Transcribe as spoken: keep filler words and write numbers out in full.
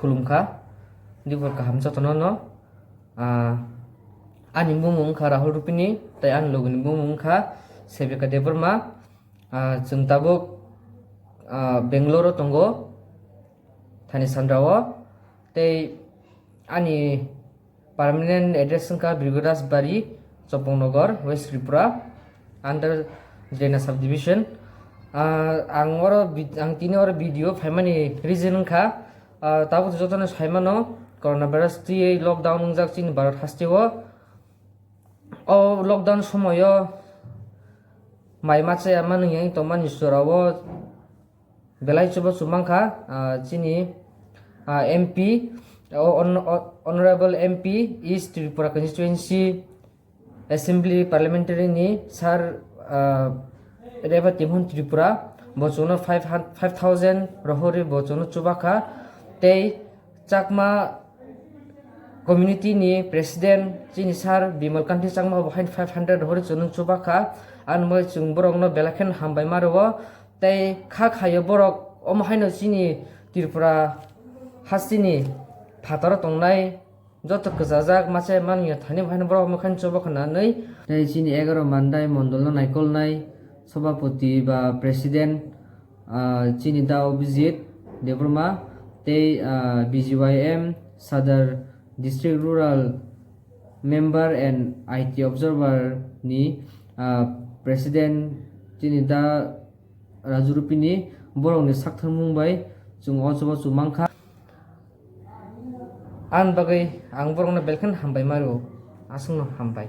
Khulumkha, dibor kaham jotono no. Ah, ani bumung wngkha Rahul Rupini, tei ani logoni bumung wngkha Sebika Debbarma. Ah, chwng tabuk, ah, Bangalore o tongo, thani sandra o. Tei ani permanent address wngkha Brigodas Bari, Chopongnagar, West Tripura, under Jaina subdivision. Ah, ang oro vid-, ang tini oro video phaimani reason wngkha, ah, tabuk jotono saimano, coronavirus twiwi lockdown wngjak chini Bharat hasteo. O lockdown somoyo mai machaya manwi wng tongmani jorao belai chubachu mankha, ah, chini, ah, M P, o hon-, o-, Honorable M P East Tripura Constituency Assembly Parliamentary ni Sir, ah, Rebati Mohon Tripura, bo chwngno five hun-, five thousand rohorwi bo chwngno chubakha, tei Chakma community ni president chini sir Bimal Kanti Chakma bo haino five hundred rohorwi chwngno chubakha, ano bai chwng borokno belai kheno hambai ma rwo. Tei kha khaio borok omo haino chini Tripura hasteni phataro tongnai joto kwchajak machai manwi thani bo haino borok omo khaino chuba khna nwi. Tei chini egaro mandai mondolno naikolnai sobhapoti ba president, ah, chini da Abhijit Debbarma tei, ah, B G Y M Sadar District Rural Member and I T Observer ni, ah, president chini da Raju Rupini borokni sakthangmung bai chwng o chubachu mankha. Ani bagwi ang borokno belai kheno hambai ma rwo, aswkno hambai.